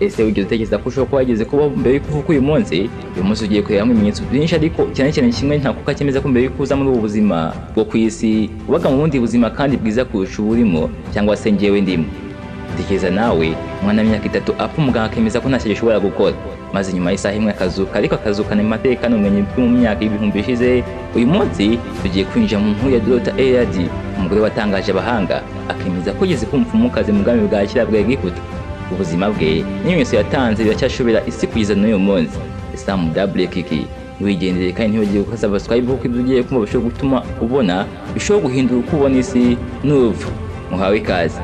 Ese wigeze utekereza ko ushobora kuba wageze kubaho mbere y'uko uvuka uyu munsi? Uyu munsi ugiye kurebamo ibimenyetso byinshi, ariko cyane cyane kimwe ntakuka cyemeza ko mbere y'uko uza muri ubu buzima bwo ku isi ubaga mu bundi buzima kandi bwiza kurusha uburimo cyangwa se njyewe ndimo. Tekereza nawe umwana w'imyaka 3 apfa, umuganga akemeza ko ntacyo ashobora gukora, maze nyuma y'isaha imwe akazuka, ariko akazukana amateka n'ubumenyi bwo mu myaka 1000 ishize. Uyu munsi tugiye kwinjira mu nkuru ya Dorota Layard, umugore watangaje abahanga akemeza ko yigeze kuba umupfumukazi mu bwami bwa kera bwa Egiputa. Ubuzima bwe n'ibimenyetso yatanze biracyashobera isi kugeza n'uyu munsi. Sam W Kiki, ntiwigendere kandi ntiwibagirwe gukora subscribe, kuko ibyo ugiye kumva bishobora gutuma ubona bishobora guhindura uko ubona isi n'urupfu. Muhawe ikaze.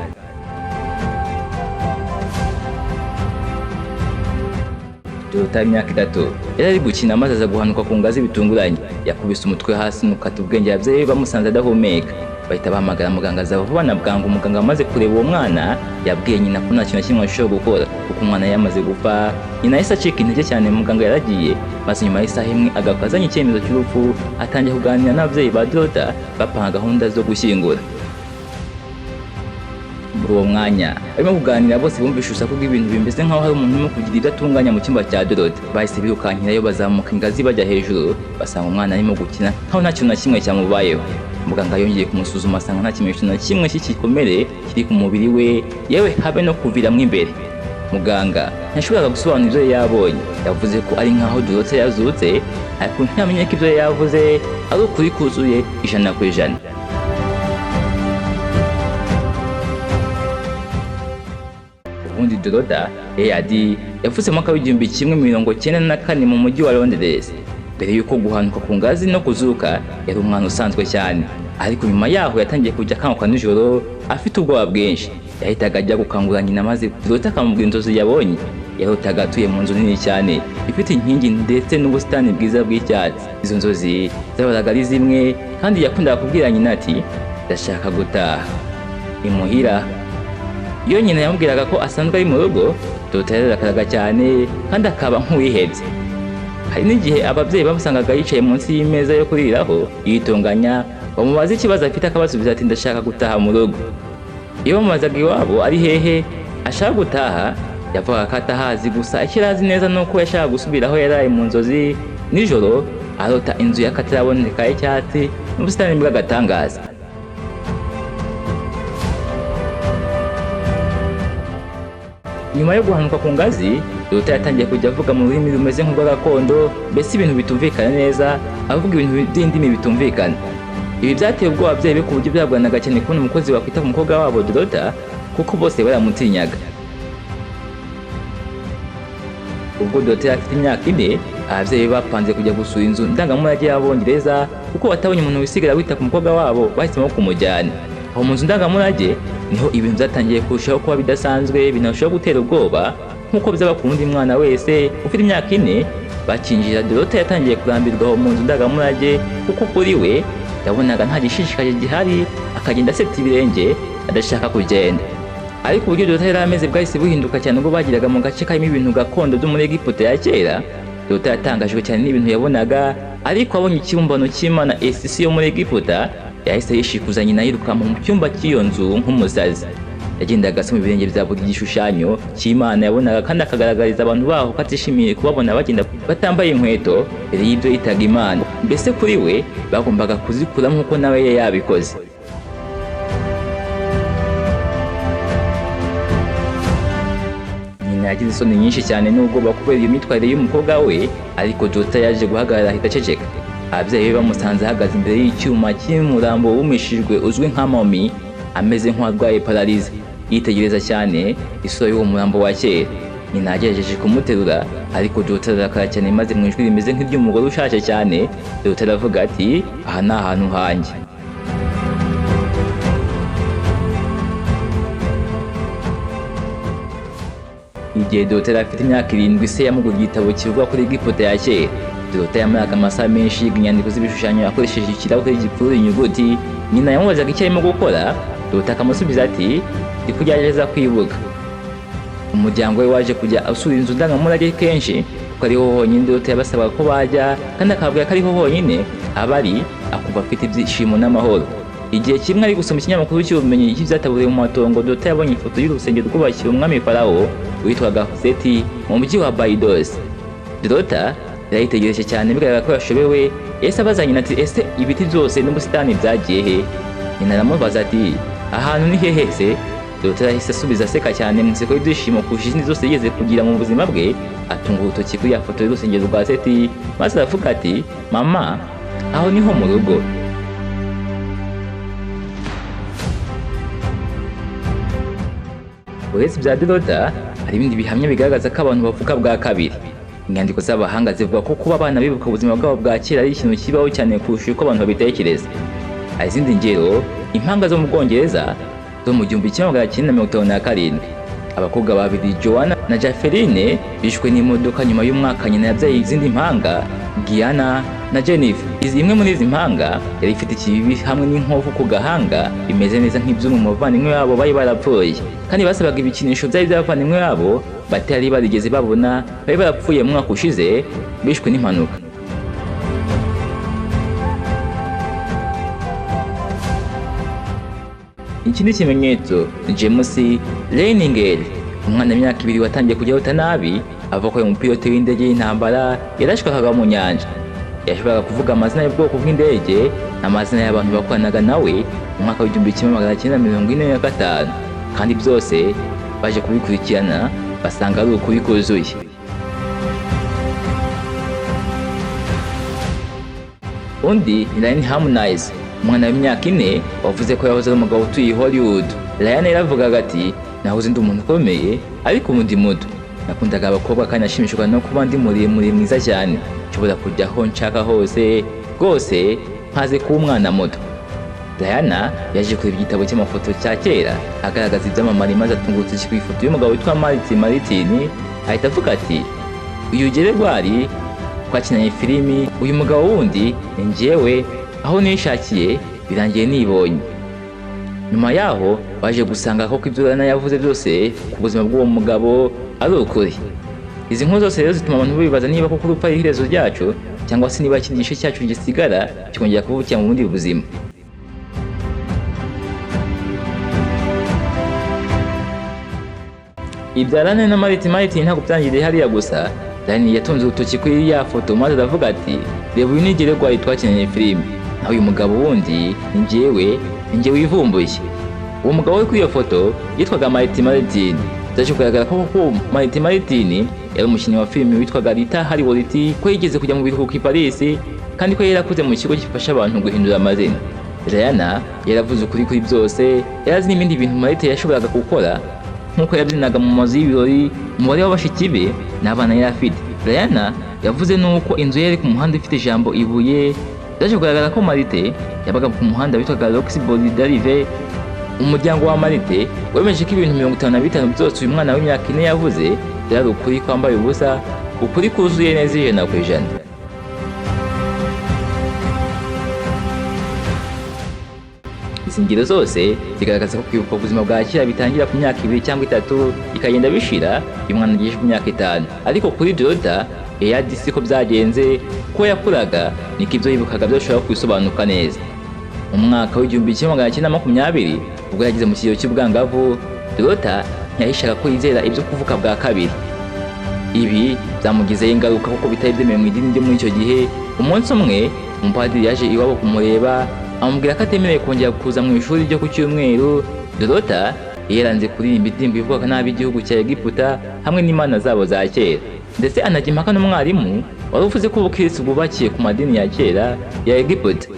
Dorota y'imyaka 3 yari ari gukina maze aza guhanuka ku ngazi bitunguranye, yakubise umutwe hasi nuko ata ubwenge. Ababyeyi be bamusanze adahumeka, bahita bahamagara muganga aza vuba na bwangu. Umuganga amaze kureba uwo mwana yabwiye nyina ko nta kintu na kimwe ashobora gukora kuko umwana yamaze gupfa. Nyina yahise acika intege cyane. Muganga yaragiye, maze nyuma y'isaha imwe agaruka azanye icyemezo cy'urupfu, atangira kuganira n'ababyeyi ba Dorota bapanga gahunda zo gushyingura. Muri uwo mwanya barimo kuganira, bose bumvishe urusaku rw'ibintu bimeze nk'aho hari umuntu urimo kugira ibyo atunganya mu cyumba cya Dorota. Bahise birukankirayo, bazamuka ingazi bajya hejuru, basanga umwana arimo gukina nkaho nta kintu na kimwe cyamubayeho. Muganga yongeye kumusuzuma asanga nta kimenyetso na kimwe cy'igikomere kiri ku mubiri we, yewe habe no kuviramo imbere. Muganga ntiyashoboraga gusobanura ibyo yari yabonye. Yavuze ko ari nkaho Dorota yazutse, ariko ntiyamenye ko ibyo yari yavuze ari ukuri kuzuye 100%. Ubundi Dorota Layard yavutse mu mwaka w'1994 mu mujyi wa Londres. Mbere y'uko guhanuka ku ngazi no kuzuka yari umwana usanzwe cyane, ariko nyuma yaho yatangiye kujya akanguka nijoro afite ubwoba bwinshi. Yahitaga ajya gukangura nyina, maze Dorota akamubwira inzozi yabonye. Yarotaga atuye mu nzu nini cyane ifite inkingi ndetse n'ubusitani bwiza bw'icyatsi. Izo nzozi zahoraga ari zimwe, kandi yakundaga kubwira nyina ati: "Ndashaka gutaha imuhira." Iyo nyina yamubwiraga ko asanzwe ari mu rugo, Dorota yarakaraga cyane kandi akaba nk'uwihebye. Hari n'igihe ababyeyi bamusangaga yicaye munsi y'imeza yo kuriraho yitunganya, bamubaza ikibazo afite akabasubiza ati: "Ndashaka gutaha mu rugo." Iyo bamubazaga iwabo ari hehe ashaka gutaha, yavugaga ko atahazi, gusa icyo azi neza ni uko yashaka gusubira aho yaraye mu nzozi nijoro arota inzu y'akataraboneka y'icyatsi n'ubusitani bw'agatangaza. Nyuma yo guhanuka ku ngazi, Dorota yatangiye kujya avuga mu rurimi rumeze nk'urwa gakondo, mbese ibintu bitumvikana neza, avuga ibintu by'indimi bitumvikana. Ibi byateye ubwoba ababyeyi be ku buryo byagoranaga cyane kubona umukozi wakwita ku mukobwa wabo Dorota, kuko bose baramutinyaga. Ubwo Dorota yari afite imyaka 4, ababyeyi be bapanze kujya gusura inzu ndangamurage y'Abongereza, kuko batabonye umuntu wisigara wita ku mukobwa wabo, bahisemo kumujyana. Aho mu nzu ndangamurage niho ibintu byatangiye kurushaho kuba bidasanzwe, binarushaho gutera ubwoba nk'uko byaba ku wundi mwana wese ufite imyaka 4. Bakinjira, Dorota yatangiye kurambirwa aho mu nzu ndangamurage, kuko kuri we yabonaga nta gishishikaje gihari, akagenda aseta ibirenge adashaka kugenda. Ariko uburyo Dorota yari ameze bwahise buhinduka cyane ubwo bageraga mu gace karimo ibintu gakondo byo muri Egiputa ya kera. Dorota yatangajwe cyane n'ibintu yabonaga, ariko abonye ikibumbano cy'Imana Esisi yo muri Egiputa, yahise yishikuza nyina yiruka mu cyumba cy'iyo nzu nk'umusazi. Yagendaga asoma ibirenge bya buri gishushanyo cy'Imana yabonaga, kandi akagaragariza abantu baho ko atishimiye kubabona bagenda batambaye inkweto mbere y'ibyo yitaga Imana. Mbese kuri we bagombaga kuzikuramo nk'uko nawe yari yabikoze. Nyina yagize isoni nyinshi cyane n'ubwoba kubera iyo myitwarire y'umukobwa we, ariko Dorota yaje guhagarara ahita aceceka. Ababyeyi be bamusanze ahagaze imbere y'icyuma cy'umurambo wumishijwe uzwi nka mummy, ameze nk'uwarwaye pararize, yitegereza cyane isura y'uwo murambo wa kera. Nyina yagerageje kumuterura, ariko Dorota ararakara cyane, maze mu ijwi rimeze nk'iry'umugore ushaje cyane, Dorota aravuga ati: "Aha ni ahantu hanjye." Igihe Dorota yari afite imyaka 7, se yamuguriye igitabo kivuga kuri Egiputa ya kera. Dorota yamaraga amasaha menshi yiga inyandiko z'ibishushanyo akoresheje ikirahure gipfura inyuguti. Nyina yamubazaga icyo arimo gukora, Dorota akamusubiza ati: "Ndi kugerageza kwibuka." Umuryango we waje kujya usura inzu ndangamurage kenshi, kuko ariho honyine Dorota yabasabaga ko bajya, kandi akababwira ko ariho honyine aba ari akumva afite ibyishimo n'amahoro. Igihe kimwe ari gusoma ikinyamakuru cy'ubumenyi cy'ibyataburiwe mu matongo, Dorota yabonye ifoto y'urusengero rwubakiwe umwami Farawo witwaga Seti mu mujyi wa Abydos. Dorota yarayitegereje cyane bigaragara ko yashobewe. Yahise abaza nyina ati: "Ese ibiti byose n'ubusitani byagiye he?" Nyina aramubaza ati: "Ahantu ni hehe se?" Dorota yahise asubiza aseka cyane mu nseko y'ibyishimo kurusha izindi zose yigeze kugira mu buzima bwe, atunga urutoki kuri ya foto y'urusengero rwa Seti maze aravuga ati: "Mama, aho niho mu rugo." Uretse ibya Dorota, hari ibindi bihamya bigaragaza ko abantu bavuka bwa kabiri. Inyandiko z'abahanga zivuga ko kuba abana bibuka ubuzima bwabo bwa kera ari ikintu kibaho cyane kurusha uko abantu babitekereza. Hari izindi ngero: impanga zo mu Bwongereza zo mu 1957, abakobwa babiri Joanna na Jafferine bishwe n'imodoka nyuma y'umwaka. Nyina yabyaye izindi mpanga, Gianna na Jennifer. Izi imwe muri izi mpanga yari ifite ikibibi hamwe n'inkovu ku gahanga bimeze neza nk'iby'umwe mu bavandimwe babo bari barapfuye, kandi basabaga ibikinisho byari by'abavandimwe babo batari barigeze babona, bari barapfuye mu mwaka ushize bishwe n'impanuka. Ikindi kimenyetso ni James Leininger, umwana w'imyaka 2 watangiye kujya arota nabi, avuga ko uyu mupilote w'indege y'intambara yarashwakaga mu nyanja. Yashoboraga kuvuga amazina y'ubwoko bw'indege n'amazina y'abantu bakoranaga nawe mu mwaka w'1945, kandi byose baje kubikurikirana basanga ari ukuri kuzuye. Undi ni Ryan Harmonize, umwana w'imyaka 4 wavuze ko yahoze ari umugabo utuye i Hollywood. Ryan yaravugaga ati: "Nahoze ndi umuntu ukomeye, ariko ubu ndi muto. Nakundaga abakobwa kandi nashimishwaga no kuba ndi muremure mwiza cyane, nshobora kujya aho nshaka hose rwose, mpaze kuba umwana muto." Diana yaje kureba igitabo cy'amafoto cya kera agaragaza ibyamamare, maze atunga urutoki ku ifoto y'umugabo witwa Martin Martin, ahita avuga ati: "Uyu Geregwari twakinanye filimi, uyu mugabo wundi ni njyewe, aho nishakiye birangiye nibonye." Nyuma yaho baje gusanga koko ibyo Diana yavuze byose ku buzima bw'uwo mugabo ari ukuri. Izi nkuru zose rero zituma abantu bibaza niba koko urupfu ari iherezo ryacu, cyangwa se niba ikindi gice cyacu gisigara kikongera kuvukira mu bundi buzima. Ibya Ryan na Martin Martin ntabwo byangiriye hariya gusa. Ryan yatunze urutoki kuri ya foto maze aravuga ati: "Reba uyu ni Geregwari twakinanye filime, naho uyu mugabo wundi ni njyewe, ni njye wivumbuye." Uwo mugabo we kuri iyo foto yitwaga Martin Martin. Byaje kugaragara ko koko Martin Martin yari umukinnyi wa filime witwaga Rita Hayworth, ko yigeze kujya mu biruhuko i Paris, kandi ko yari yarakuze mu kigo gifasha abantu guhindura amazina. Diana yaravuze ukuri kuri byose, yari azi n'ibindi bintu Martin yashoboraga gukora, nk'uko yabyinaga mu mazu y'ibirori, umubare w'abashiki be n'abana yari afite. Diana yavuze n'uko inzu ye yari ku muhanda ifite ijambo ibuye. Byaje kugaragara ko Marite yabaga ku muhanda witwaga Roxbury Drive. Umuryango wa Marite wemeje ko ibintu 55 byose uyu mwana w'imyaka 4 yavuze byari ukuri kwambaye ubusa, ukuri kuzuye neza 100%. Izi ngero zose zigaragaza ko kwibuka ubuzima bwa kera bitangira ku myaka 2 cyangwa 3, bikagenda bishira iyo umwana agejeje ku myaka 5. Ariko kuri Dorota Eyadi siko byagenze. Ko yakuraga niko ibyo yibukaga byashobora kwisobanuka neza. Mu mwaka w'1920, ubwo yageze mu kigero cy'ubwangavu, Dorota ntiyahishaga ko yizera ibyo kuvuka bwa kabiri. Ibi byamugizeho ingaruka kuko bitari byemewe mu idini ryo muri icyo gihe. Umunsi umwe umupadiri yaje iwabo kumureba, amubwira ko atemerewe kongera kuza mu ishuri ryo ku cyumweru. Dorota yaranze kuririmba indirimbo ivuga nabi igihugu cya Egiputa hamwe n'imana zabo za kera, ndetse anajya impaka n'umwarimu wari uvuze ko ubukristo bwubakiye ku madini ya kera ya Egiputa.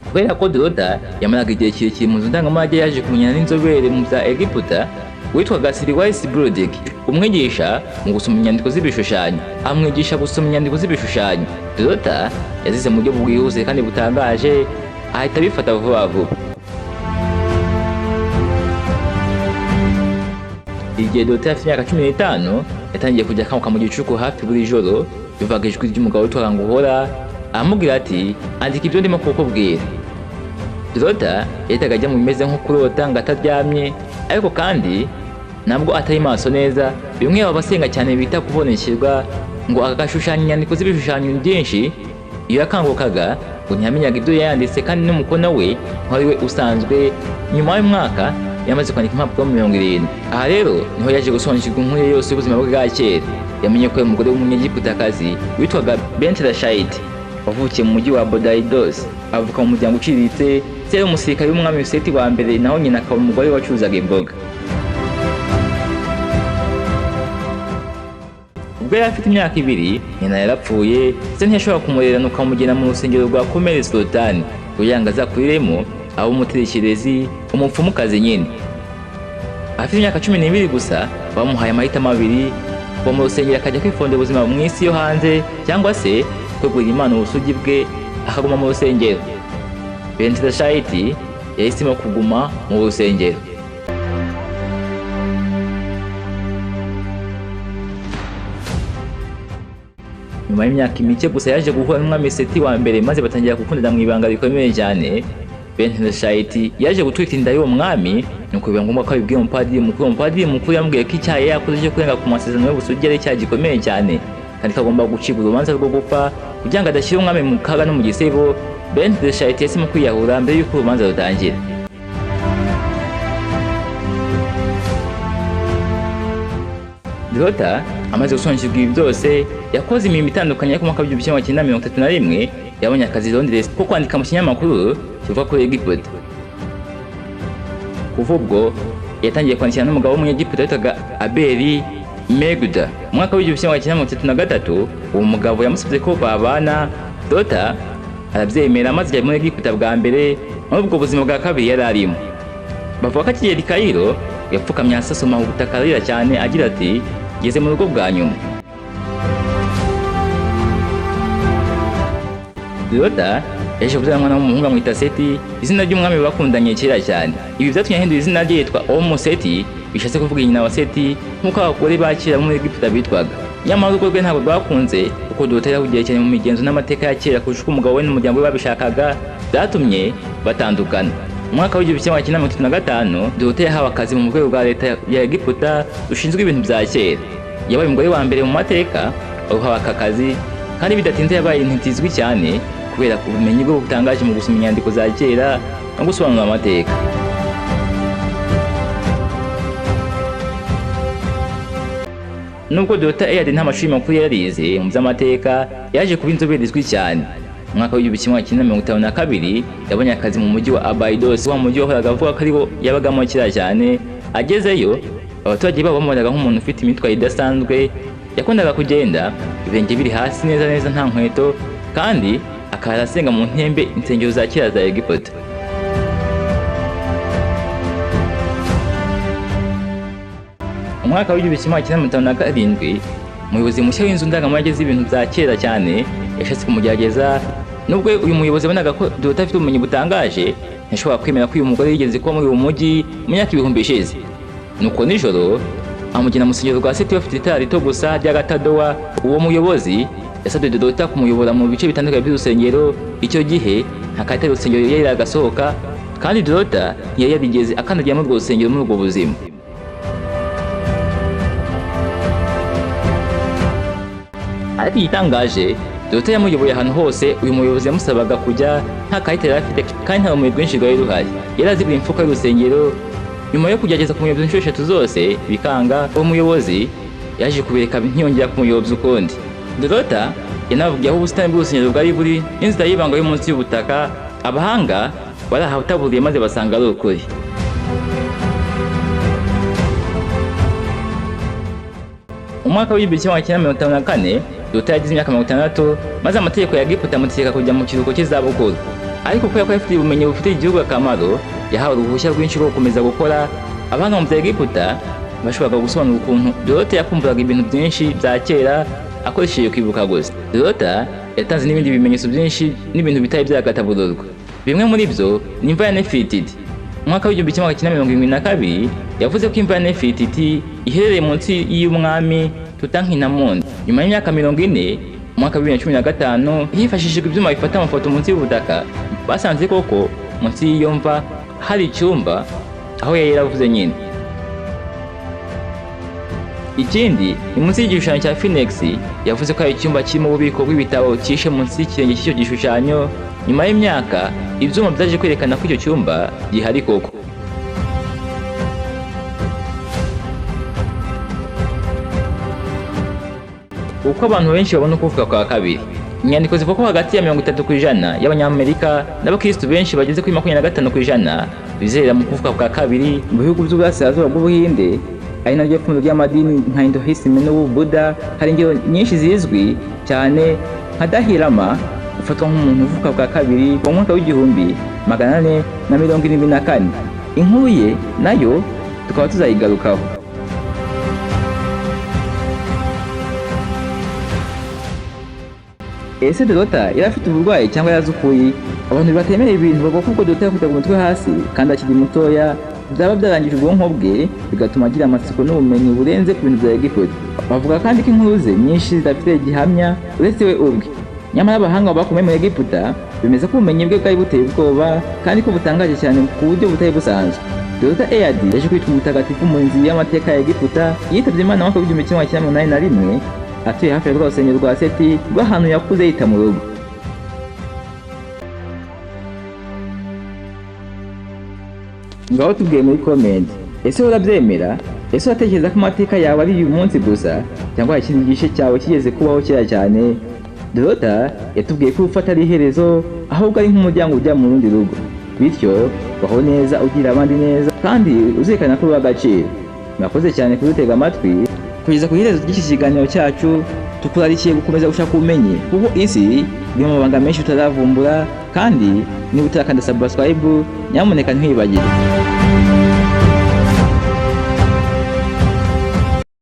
Kubera ko Dorota yamaraga igihe kirekire mu nzu ndangamurage, yaje kumenyana n'inzobere mu bya Egiputa witwaga Sir Brudig, umwigisha mu gusoma inyandiko z'ibishushanyo, amwigisha gusoma inyandiko z'ibishushanyo. Dorota yazize mu buryo bwihuse kandi butangaje, ahita abifata vuba vuba. Igihe Dorota afite imyaka 15, yatangiye kujya akanguka mu gicuku hafi buri joro, bivaga ijwi ry'umugabo witwaga Nguhora amubwira ati: "Andika ibyo ndimo kukubwira." Dorota yahitaga ajya mu bimeze nko kurota ngo ataryamye, ariko kandi nabwo atari maso neza, bimwe abasenga cyane bita kubonekerwa, ngo agashushanya inyandiko z'ibishushanyo byinshi Iyo yakangukaga ngo ntiyamenyaga ibyo yanditse, kandi n'umukono we ntiwari we usanzwe. Nyuma y'umwaka yamaze kwandika impapuro 70. Aha rero niho yaje gusobanukirwa inkuru ye yose y'ubuzima bwe bwa kera. Yamenye ko umugore w'umunyegiputakazi witwaga Benterashayit wavukiye mu mujyi wa Bodaidos, avuka mu muryango uciriritse. Se yari umusirikare w'umwami Seti wa mbere, naho nyina akaba umugore wacuruzaga imboga. Ubwo yari afite imyaka 2, nyina yarapfuye, se ntiyashobora kumurera, nuko amujyana mu rusengero rwa Komere Sultani kugira ngo azakuriremo abe umutekererezi, umupfumukazi nyine. Afite imyaka 12 gusa, bamuhaye amahitamo abiri: kuva mu rusengero akajya kwifondera ubuzima mu isi yo hanze, cyangwa se kwegurira Imana ubusugi bwe akaguma mu rusengero. Benterashayiti yahisemo kuguma mu rusengero. Nyuma y'imyaka mike gusa yaje guhura n'umwami Seti wa mbere, maze batangira gukundana mu ibanga rikomeye cyane. Benterashayiti yaje gutwita inda y'uwo mwami, nuko biba ngombwa ko abibwira umupadiri mukuru. Umupadiri mukuru yamubwiye ko icyaha yari yakoze cyo kurenga ku masezerano y'ubusugi ari icyaha gikomeye cyane, kandi ko agomba gucibwa urubanza rwo gupfa kugira ngo adashyira umwami mu kaga no mu gisebo. Benterashayiti yahisemo kwiyahura mbere y'uko urubanza rutangira. Dorota amaze gusobanukirwa ibi byose, yakoze imirimo itandukanye, ariko mu mwaka w'1931 yabonye akazi i Londres ko kwandika mu kinyamakuru kivuga kuri Egiputa. Kuva ubwo yatangiye kwandikira n'umugabo w'umunyegiputa witwaga Abeli Megda. Mu mwaka w'1933 uwo mugabo yamusabye ko babana. Dorota arabyemera, maze ajya muri Egiputa bwa mbere muri ubwo buzima bwa kabiri yari arimo. Bavuga ko akigera i Cairo yapfukamye hasi asoma ubutaka arira cyane agira ati: "Ngeze mu rugo bwa nyuma." Dorota yaje kubyara umwana w'umuhungu amwita Seti, izina ry'umwami bakundanye kera cyane. Ibi byatumye ahindura izina rye yitwa Omu Seti, bishatse kuvuga nyina wa Seti, nk'uko abagore ba kera muri Egiputa bitwaga. Nyamara urugo rwe ntabwo rwakunze, kuko Dorota yarahugiye cyane mu migenzo n'amateka ya kera kurusha uko umugabo we n'umuryango we babishakaga. Byatumye batandukana. Mu mwaka w'1935 Dorota yahawe akazi mu rwego rwa leta ya Egiputa rushinzwe ibintu bya kera. Yabaye umugore wa mbere mu mateka uhawe aka kazi, kandi bidatinze yabaye intiti izwi cyane kubera ubumenyi bwe butangaje mu gusoma inyandiko za kera no gusobanura amateka. Nubwo Dorota Eyad nta mashuri makuru yarize mu by'amateka, yaje kuba inzobere izwi cyane. Mu mwaka w'1952 yabonye akazi mu mujyi wa Abydos, wa mujyi wahoraga avuga ko ariwo yabagamo kera cyane. Agezeyo, abaturage babo bamubonaga nk'umuntu ufite imyitwarire idasanzwe. Yakundaga kugenda ibirenge biri hasi neza neza, nta nkweto, kandi akaba asenga mu ntembe insengero za kera za Egiputa. Mu mwaka w'1957 umuyobozi mushya w'inzu ndangamurage z'ibintu bya kera cyane yashatse kumugerageza. Nubwo uyu muyobozi yabonaga ko Dorota afite ubumenyi butangaje, ntiyashobora kwemera ko uyu mugore yigeze kuba muri uwo mujyi mu myaka 1000 ishize. Nuko nijoro amujyana mu rusengero rwa Seti bafite itara rito gusa ry'agatadowa. Uwo muyobozi yasabye Dorota kumuyobora mu bice bitandukanye by'urusengero. Icyo gihe nta karita y'urusengero yari yagasohoka, kandi Dorota ntiyari yarigeze akandagira muri urwo rusengero muri ubwo buzima. Ariko igitangaje, Dorota yamuyoboye ahantu hose uyu muyobozi yamusabaga kujya, nta karita yari afite kandi nta rumuri rwinshi rwari ruhari. Yari azi buri mfuka y'urusengero. Nyuma yo kugerageza kumuyobya inshuro 3 zose bikanga, uwo muyobozi yaje kubireka ntiyongera kumuyobya ukundi. Dorota yanavugiye aho ubusitani bw'urusengero bwari buri n'inzira y'ibanga yo munsi y'ubutaka. Abahanga barahataburiye maze basanga ari ukuri. Mu mwaka w'1954 Dorota yagize imyaka 60, maze amategeko ya Egiputa amutegeka kujya mu kiruhuko cy'izabukuru. Ariko kubera ko yari afite ubumenyi bufitiye igihugu akamaro, yahawe uruhushya rwinshi rwo gukomeza gukora. Abahanga mu bya Egiputa bashoboraga gusobanura ukuntu Dorota yakumvuraga ibintu byinshi bya kera akoresheje kwibuka gusa. Dorota yatanze n'ibindi bimenyetso byinshi n'ibintu bitari byagatabururwa. Bimwe muri byo ni imva ya Nefertiti. Mu mwaka w'1972 yavuze ko imva ya Nefertiti iherereye munsi y'umwami Tutankhamun. Nyuma y'imyaka 40, mu mwaka wa 2015, hifashishijwe ibyuma bifata amafoto munsi y'ubutaka, basanze koko munsi y'iyo mva hari icyumba aho yari yaravuze nyine. Ikindi ni munsi y'igishushanyo cya Phoenix. Yavuze ko hari icyumba kirimo ububiko bw'ibitabo cyihishe munsi y'ikirenge cy'icyo gishushanyo. Nyuma y'imyaka, ibyuma byaje kwerekana ko icyo cyumba gihari koko. Uko abantu benshi babona ukuvuka kwa kabiri. Inyandiko zivuga ko hagati ya 30% y'Abanyamerika n'abakristu benshi bageze kuri 25% bizera mu kuvuka kwa kabiri. Mu bihugu by'uburasirazuba bw'Ubuhinde, ari naryo pfundo ry'amadini nka Hinduism n'Ububuda, hari ingero nyinshi zizwi cyane nka Dalai Lama ufatwa nk'umuntu uvuka bwa kabiri mu mwaka w'1474. Inkuru ye nayo tukaba tuzayigarukaho. Ese Dorota yari afite uburwayi cyangwa yarazukuye? Abantu batemera ibintu bavuga ko ubwo Dorota yakubitaga umutwe hasi kandi akiri mutoya, byaba byarangije ubwonko bwe, bigatuma agira amatsiko n'ubumenyi burenze ku bintu bya Egiputa. Bavuga kandi ko inkuru ze nyinshi zidafite gihamya uretse we ubwe. Nyamara abahanga bakomeye muri Egiputa bemeza ko ubumenyi bwe bwari buteye ubwoba kandi ko butangaje cyane ku buryo butari busanzwe. Dorota Eyadi yaje kwitwa umutagatifu mu nzu y'amateka ya Egiputa. Yitabye Imana mu mwaka w'1981, atuye hafi ya rwa rusengero rwa Seti rw'ahantu yakuze yita mu rugo. Ngaho tubwiye muri comment, ese urabyemera? Ese uratekereza ko amateka yawe ari uyu munsi gusa, cyangwa hari ikindi gice cyawe kigeze kubaho kera cyane? Dorota yatubwiye ko urupfu atari iherezo, ahubwo ari nk'umuryango ujya mu rundi rugo. Bityo baho neza, ugira abandi neza, kandi uzirikana ko uri uw'agaciro. Murakoze cyane kudutega amatwi kugeza ku iherezo ry'iki kiganiro cyacu. Tukurarikiye gukomeza gushaka ubumenyi, kuko isi iri mu mabanga menshi utaravumbura. Kandi niba utarakanda subscribe, nyamuneka ntiwibagirwe.